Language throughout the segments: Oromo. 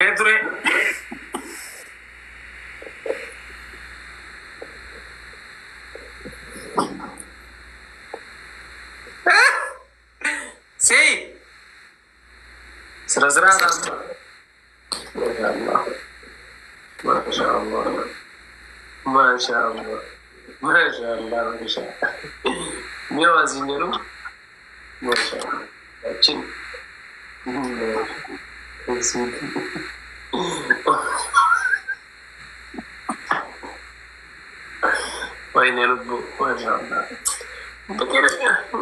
Ture. Sí. ስነ ስርዓት አለ። ማሻአላህ ማሻአላህ ማሻአላህ ማሻአላህ ሚዋዚኝ ነው። ማሻአላህ ያችን ወይኔ ልቡ ማሻአላህ ፍቅር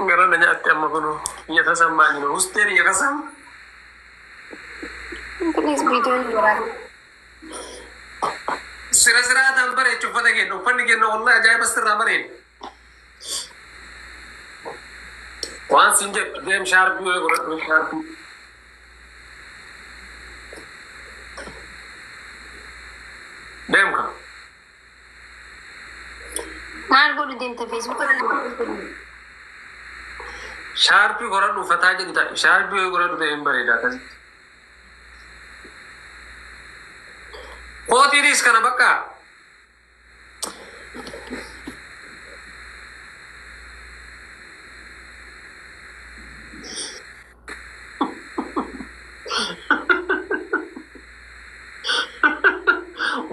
ገረነኛ nyaatte amma kun እየተሰማኝ ነው፣ ውስጤን እየተሰማ። Please, viidiyoon jira. ስነ ስርዓት bareechu uffata kenna, uffanni kenna wallahi ajaa'iba sirraa bareeda. Waan siin jedhu deem, shaarbii wayii godhadhu, shaarbii. Deem ka. Maal godhu deemta Facebook irra? Shaarbii godhadhu, uffataa jedhu taa'e, shaarbii wayii godhadhu ta'e hin bareeda akkasitti. Kootiinis kana bakka.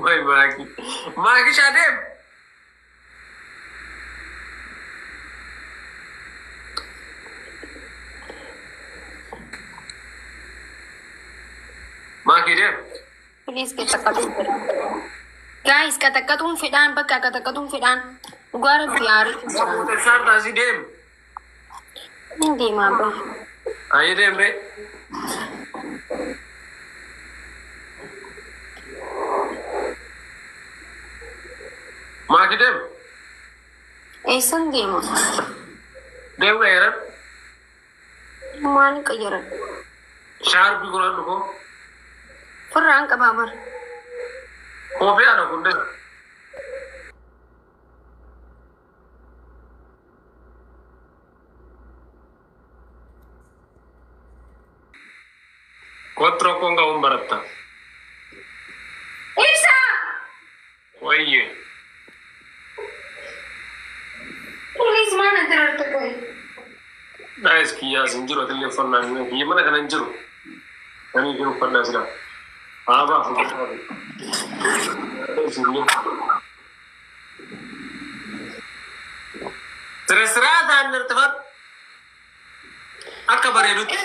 Way maaki. Maakishaa deem. Maakii deem. Please, qaxaqqatuun fedhaan. Guys, qaxaqqatuun fedhaan, bakka qaxaqqatuun fedhaan. Dhugaa rabbi aarii jira. Saartaa si deem. Hin deemaa ba. Ayi deem ree. Maakii deem. Eessan deema? Deem qayyaran. Maal qayyaran? Shaarbii godhadhu koo. Firraan qabaa bara. Kophee ana kun deem. Kottu rakkoon qabuun baratta. Ibsa! Wayye. Please, maal natti rarta qoy? Dhaayis kiyyaas hin jiru, atillee uffannaa hin kiyya mana kana hin jiru. Namni jiru uffannaa jira. Haabaa fuudhee. Sire siraataan irtifadhu. Akka bareedutti.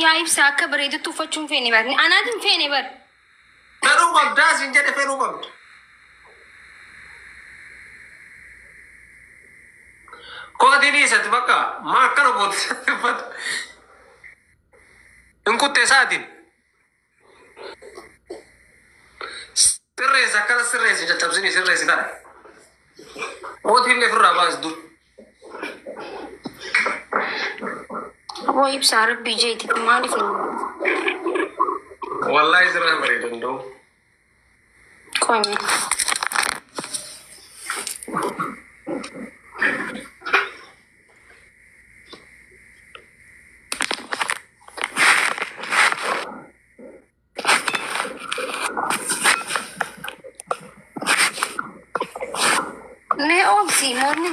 Yaa Ibsa, akka bareedutti uffachuun feene bar. Anaatiin feene bar. Fedhuu qabdaa siin jedhe, fedhuu qabda. Kootii dhiisati bakka maa akkana kootii uffatu. Hin kutte isaatiin. Sirreessi, akkana sirreessi, caccabsinii sirreessi kana. Kootii illee ofirraa baas dur. Aboo Ibsaa, rabbii jeeti maaliif nu? Wallaahi sirraa bareeda danda'u. Qoyme. Mee oomsi mormi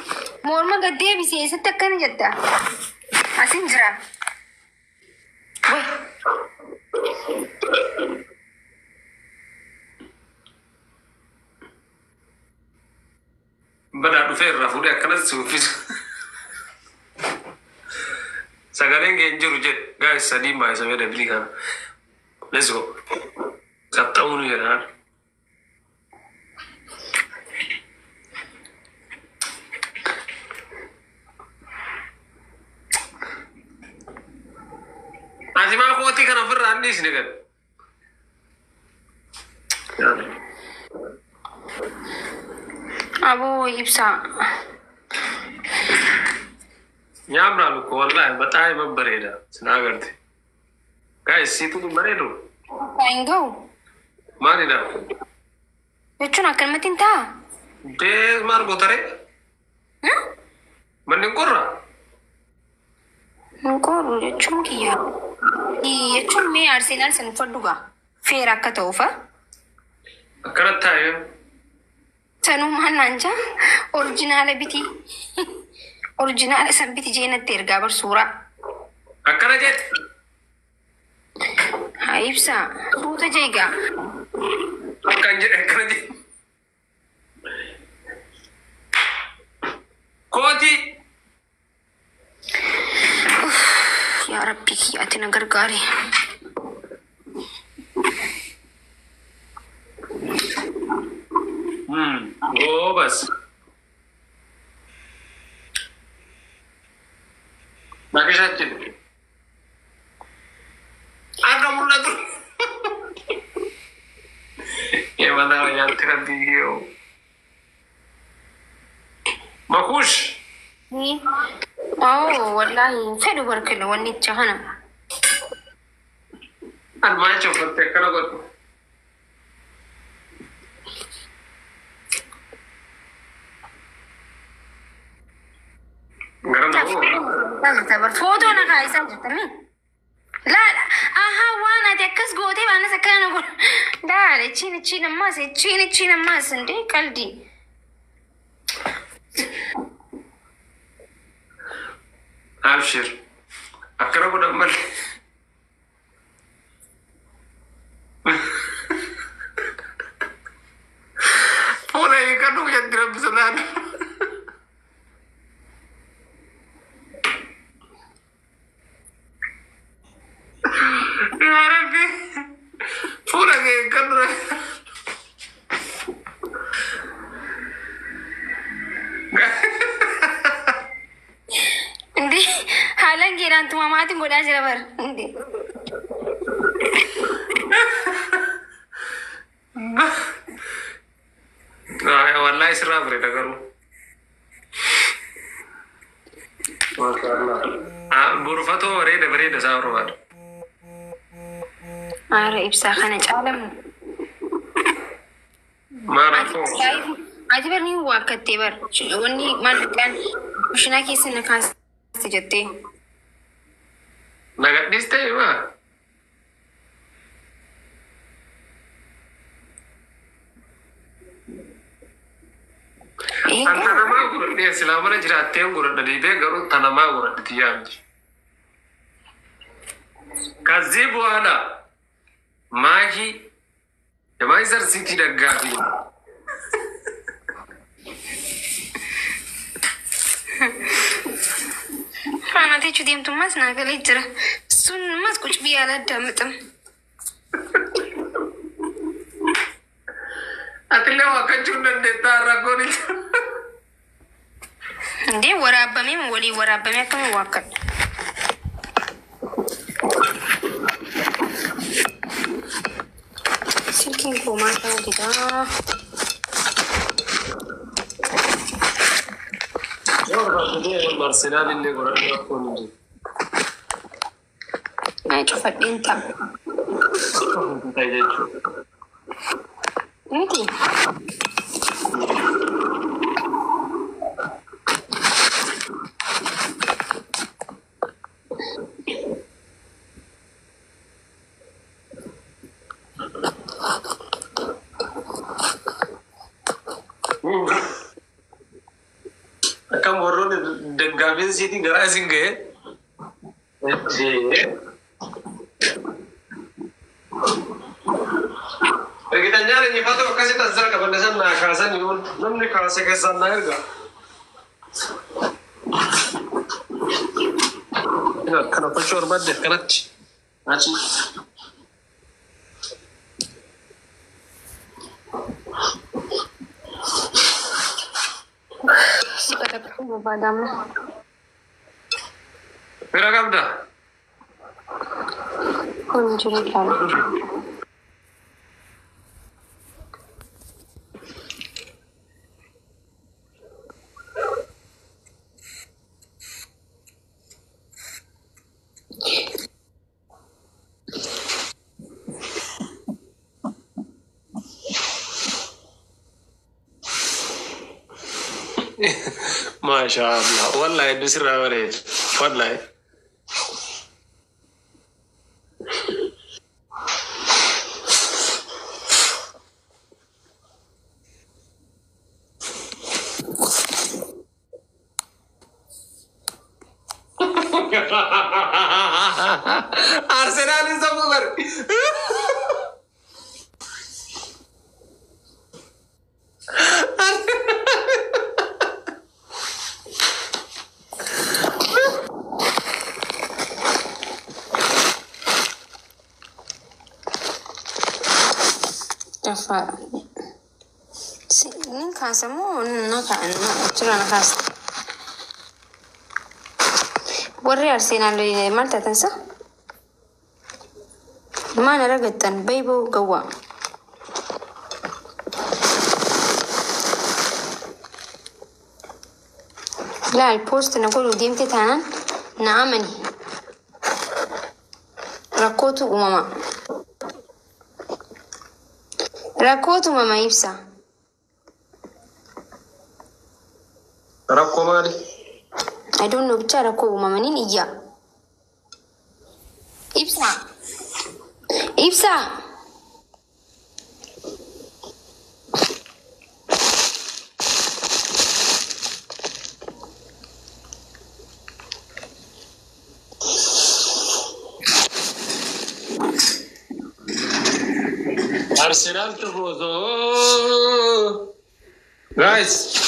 morma gad deebisi, eessatti akkana jetta? Asin jira. Wai. Badaa dhufee irraa fuudhee akkanas si uffisa. Sagaleen kee hin jiru jedhe. Guys, sadiin baay'isamee dabilii kana. Let's go. Qaxxamuu nu jedhan. Ati maa kootii kana ofirraa hin dhiisne gad? Aboo Ibsaa. Nyaamraa lukko wallahi በጣም bareeda sinaa agarte. Guys, siitu kun bareedu. Hin ga'u. Maalidha? Jechuun akkanumatti hin ta'a. Dee maal gootaree? Manni hin qorra? Hin qoru jechuun kiyya. Jechuun mee Arsenaal san uffadhu gaa. Feera akka ta'uufa. Akkanatti taa'ee. Sanumaan naan jaa orjinaala biti. Orjinaala san biti jeenatti ergaa bar suuraa. Akkana jedhe. Haa ibsaa. Suuta jeegaa. Akkan jedhe akkana jedhe. Kooti. Yaa Rabbi kiyya ati na gargaari. Goobas. Maqishaachin. Akka mul'atu. Yemana nyaatti rabbiyyoo. Makuush. Oo wallaahi hin fedhu barkila wannicha kana. Almaacha uffatte akkana godhu. Gara nama. Footoo na kaa'isaa jirtami. Laala ahaa waan ati akkas gootee waan as akkana na godhu. Laala ichiin ichiin ammaas ichiin ichiin ammaas indee qaldi. Abshir. Akkana godhan malee. Fuula hiikadhu jetti rabbi sodaadhu. Yaa Rabbi. Fuula kee hiikadhu. Indee haalaan geeraan tumamaatiin godhaa jira bar. Indee. Wallahi sirraa bareeda garuu. Burfatoo bareeda bareeda isaa barbaada. Maara ibsaa kana caalamu. Maal rakkoo? Ati bar ni waakkattee bar. Wanni maal jedhaan kushinaa keessa na kaaste jettee. Na gadhiistee maa? An tanamaa godhadhee silaa mana jiraattee godhadha deebee garuu tanamaa godhadhe yaamti. ከዚህ በኋላ ማሂ የማንቸስተር ሲቲ ደጋፊ ነው። Faanaat jechuu deemtummaas naa galee jira. Sun ammas ቁጭ ብዬ አላዳምጥም። Atillee waakkachuu hin dandeettaa rakkoon hin Indee waraabamee walii waraabamee akkamiin waakkadha? Silkiin koo maal ta'uu didaa? Arsenaal illee godhadhu rakkoon hin jiru. Naa cufadheen ta'a. Ta'e jechuudha. Miti. Akkam warroonni daggaafiin siitiin garaa isin ga'e. እርግጠኛ ነኝ fatoo akkasitti as jala qabanne san naa kaasan yoon namni kaase keessaan naa erga. Akkana uffachuu barbaadde akkanatti. Achi. Si qaxaqaxuu barbaadama. Fira qabda. Kun jiru ilaala. Maashaa Allah. Wallahi hedduu sirraa bareeda. Wallahi. Arsenaalin safuu bare. Dafaa. Nin kaasa moo na achirraa na kaasta? Warri Arseenaal maal taatan sa? Maal argattan bayboo gawwaa. Laal poost na godhuu deemte taanaan na amani. Rakkootu uumama. Rakkootu uumama ibsa. Rakkoo maali? I don't know bicha rakkoo uumamaniin iyya. Ibsa. Ibsa. Arsenaal tifosoo. Guys.